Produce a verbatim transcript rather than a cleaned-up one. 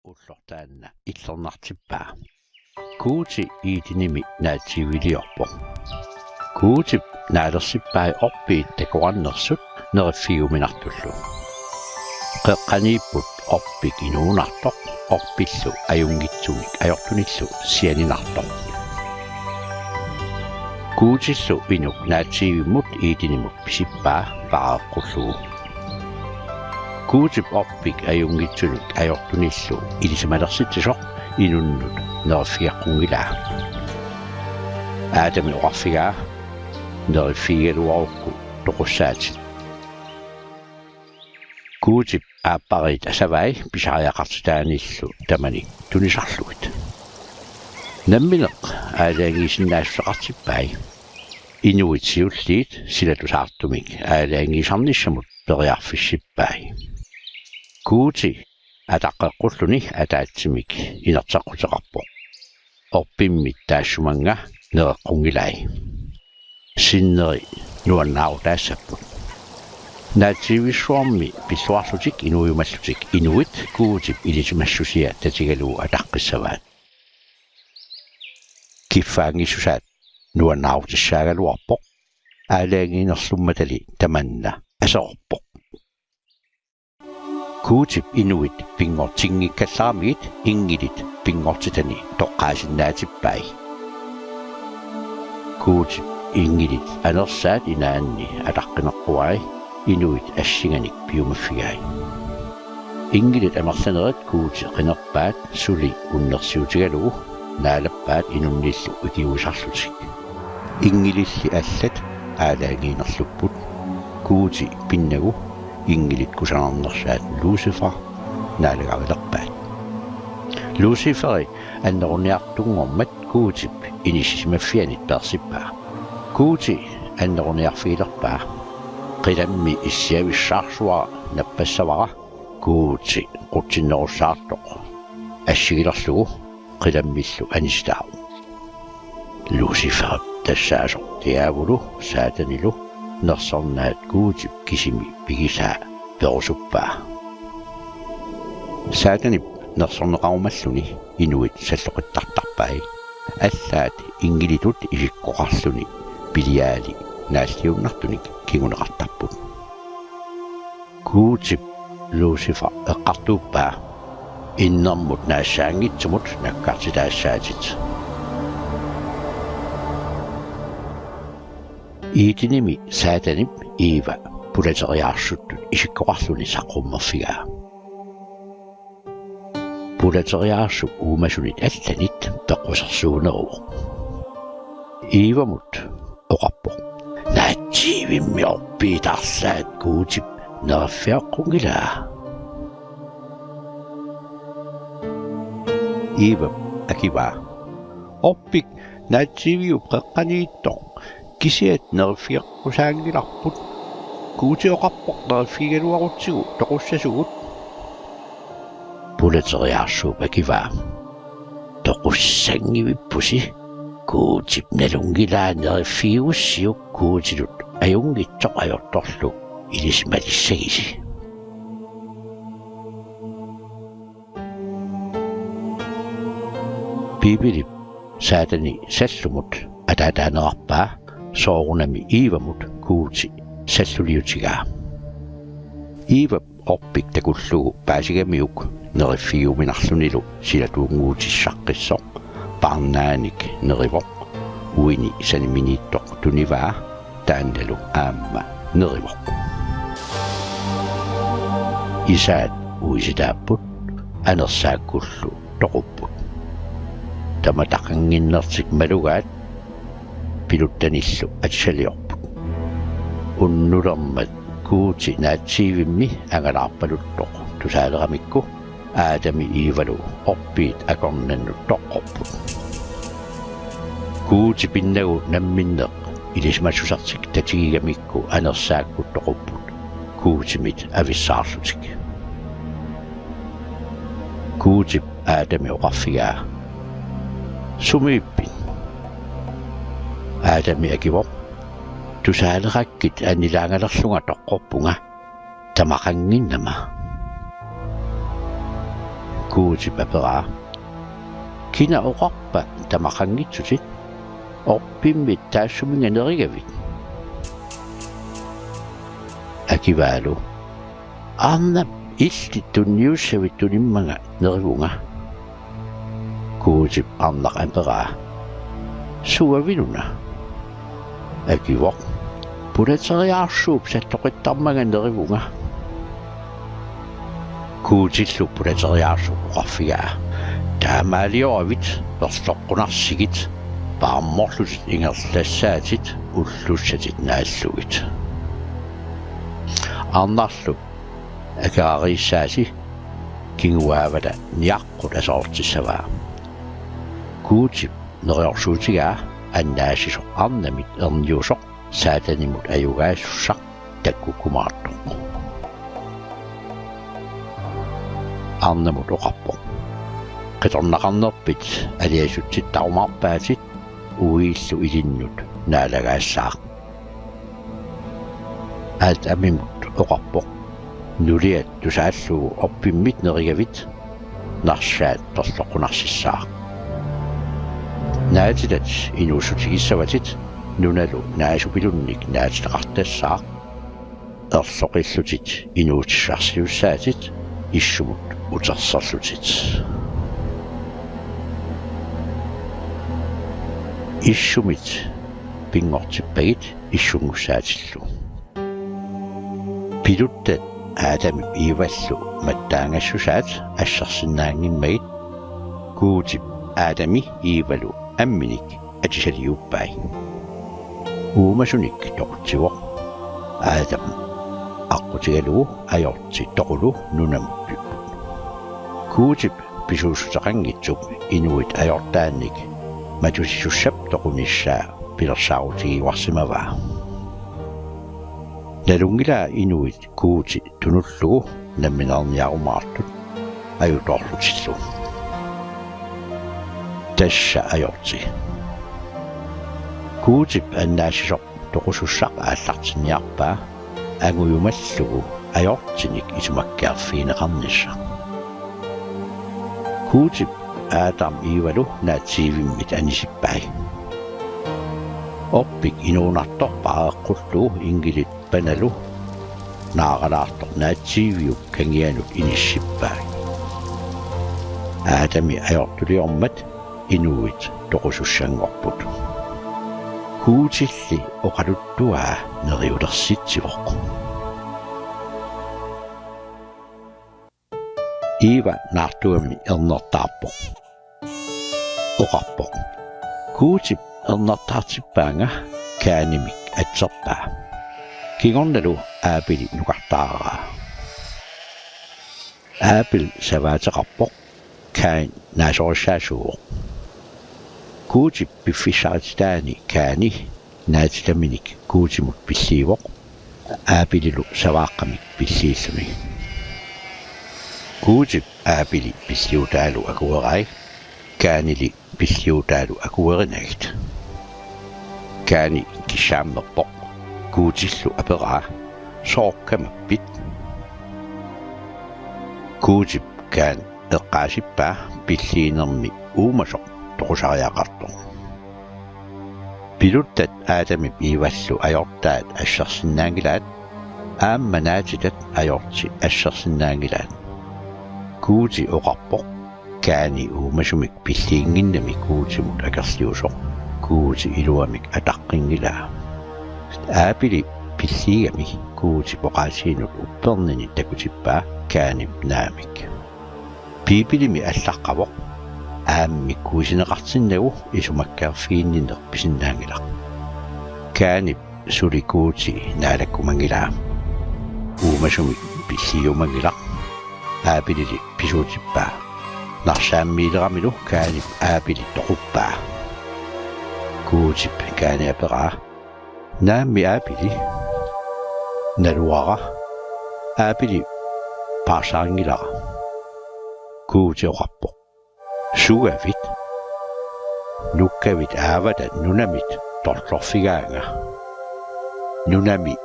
Ullortaanna illernartippaa. Guuti Edenimi naatsiiviliorpoq. Guutip naalersippai orpiit takorannersut neriffigiuminartullu. Qeqqaniipput orpik inuunartoq, orpillu ajunngitsunik ajortunillu sianinartoq. Guutillu inuk naatsiivimmut Edenimut pisippaa paareqqullugu. Guutip orpik ajunngitsunik ajortunillu ilisimalersittisoq inunnut neriffigeqqunngilaa. Adami oqarfigaa: Neriffigigaluarukku toqussaatit. Guutip aappariit asavai pisariaqartitaanillu tamanik tunisarlugit. Nammineq aalajangiisinnaassuseqartippai. Inuit siulliit silatusaartumik aalajangiisarnissamut periarfissippai. Guuti ataqqeqqulluni ataatsimik inerteqquteqarpoq. Orpimmit taassumannga nereqqunngilai. Sinneri nuannaarutaassapput. Naatsiivissuarmi pilluarlutik inuujumallutik inuit Guutip ilisimassusia tatigalugu ataqqissavaat. Kiffaanngissusaat nuannaarutissaagaluarpoq. Aalajangiinerlummatali tamanna aserorpoq. Guutip inuit pinngortinngikkallaramigit inngilit pinngortitani toqqaasinnaatippai. Guutip inngilit anersaat inaanni ataqqineqquai inuit assinganik piumaffigai. Inngilit amerlanerit Guuti qinerpaat suli unnersiutigalugu naalappaat inunnillu ikiuisarlutik. Inngililli allat aalajangiinerlupput. Guuti pinnagu inngilit kusanarnersaat Lucifer naalagavilerpaat. Luciferi anneruniartunngormat Guutip inissisimaffianit peersippaa. Guuti anneruniarfigilerpaa. Qilammi issiavissarsuaq nappassavara Guuti qutsinnerussaartoq assigilerlugu qilammillu anisitaavoq. Luciferip tassaasoq Diaavulu Saatanilu nersornaat Guutip kisimi pigisaa perusuppaa. Saatanip nersorneqarumalluni inuit salloqittartarpai. Allaat inngilitut isikkoqarluni Beliali naalliunnartunik kinguneqartarput. Guutip Lucifer eqqartuuppaa: Innermut naassaanngitsumut nakkartitaassaatit. Edenimi Saatanip Eva pulateriaarsuttut isikkoqarluni saqqummerfigaa. Pulateriaarsup uumasunit allanit peqqusersuuneruvoq. Evamut oqarpoq: Naatsiivimmi orpiit arlaat Guutip neriffigeqqunngilaa. Evap akivaa: Orpik naatsiiviup qeqqaniittoq, kisiat neriffigeqqusaanngilarput. Guuti oqarpoq neriffigigaluarutsigu toqussasugut. Pulateriaarsuup akivaa: Toqussanngivippusi. Guutip nalunngilaa neriffigigussiuk Guutilut ajunngitsoq ajortorlu ilisimalissagisi. Biibilip Saatani sallumut ataataanerarpaa soorunami Evamut Guuti salluliutigaa. Evap orpik takullugu paasigamiuk neriffigiuminarlunilu silatuunnguutissaqqissoq paarnaanik nerivoq, uini saniminiittoq tunivaa taannalu aamma nerivoq. Isaat uisitaapput, anersaakkullu toqupput. Tamataqannginnertik malugaat piluttanillu atisaliorput. Unnulermat Guuti naatsiivimmi angalaarpaluttoq tusaaleramikku Adami Evalu orpiit akornannut toqqorput. Guuti pinnagu namminneq ilisimassusertik tatigigamikku anersaakkut toqupput Guutimit avissaarlutik. Guutip Adami oqarfigaa: Sumiippit? Adami akivoq: Tusaalerakkit annilaangalerlunga toqqorpunga tamaqannginnama. Guutip aperaa: Kina oqarpa tamaqanngitsutit? Orpimmit taassuminnga nerigavit? Akivaalu: Arnap illit tunniussavit tunimmanga nerivunga. Guutip arnaq aperaa: Suavinnuna? Akivoq: Pulateriaarsuup salloqittarmanga nerivunga. Guutillu pulateriaarsuup oqarfigaa: Taamaalioravit, erloqqunarsigit, paarmorlutit ingerlassaatit ullussatit naallugit. Arnarlu akerariissaasi kinguaavata niaqqut aserortissavaa. Guutip neriorsuutigaa annaassisoq arnamit erniusoq Saatanimut ajugaasussaq takkukkumaartoq. Arnamut oqarpoq: Qitornaqarnerpit aliasutsittarumaarpaatit, uiillu ilinnut naalagaassaaq. Adamimut oqarpoq: Nuliat tusaallugu orpimmit nerigavit, narsaat perloqqunarsissaaq. Naatitat inuussutigissavatit, nunalu naasupilunnik naatitaqartassaaq. Erloqillutit inuutissarsiussaatit issumut uterserlutit. Issumit pinngortippagit issunngussaatillu. Piluttat Adamip Evallu mattaangassusaat assersinnaanngimmagit Guutip Adami Evalu amminik atisaliuppai. Uumasunik toqutsivoq. Adam aqqutigalugu ajorti toqulu nunamut pipput. Guutip pisuussuteqanngitsup inuit ajortaannik matusisussap toqunissaa pilersaarutigiuarsimavaa. Nalunngilaa inuit Guuti tunullugu nammineerniarumaartut ajutoorlutillu. Tassa ajorti. Guutip annaassisoq toqusussaq aallartinniarpaa angujumallugu ajortinik isumakkeerfigineqarnissaq. Guutip Adam Evalu naatsiivimmit anisippai. Orpik inuunartoq paareqqullugu inngilit panalu naaralaartoq naatsiiviup kangianut inissippaa. Adami ajortuliormat inuit toqusussanngorput. Guutilli oqaluttuaa neriulersitsivoq. Eva naartugami ernertaarpoq. Oqarpoq: Guutip ernertaartippaanga Kainimik atserpaa. Kingornalu Abeli nukartaaraa. Abel savaateqarpoq, Kain naasorissaasuuvoq. Guutip piffissarititaani Kaini naatitaminik Guutimut pilliivoq, Abelilu savaaqqamik pilliilluni. Guutip Abeli pilliutaalu akuerai, Kainili pilliutaalu akuerinagit. Kaini kissaammerpoq. Guutillu aperaa: Sooq kamappit? Guutip Kain eqqaasippaa pilliinermi uumasoq toqusariaqartoq. Piluttat Adamip Evallu ajortaat assersinnaanngilaat, aamma naatitat ajorti assersinnaanngilaat. Guuti oqarpoq: Kaini uumasumik pilliinnginnami Guutimut akerliusoq, Guuti iluamik ataqqinngilaat. Abeli pilliigami Guutip oqaasiinut uppernini takutippaa Kainip naamik. Biibilimi allaqqavoq: Aammik kuisineqartinnagu isumakkeerfiginninneq pisinnaanngilaq. Kainip suli Guuti naalakkumanngilaa. Uumasumik pilliumanngilaq. Abelili pisuutippaa. Narsaammiileramilu Kainip Abeli toquppaa. Guutip Kaini aperaa: Naammi Abeli? Naluara. Abeli paarsaanngilara. Guuti oqarpoq: Sugavit? Nukkavit aavata nunamit torlorfigaanga. Nunami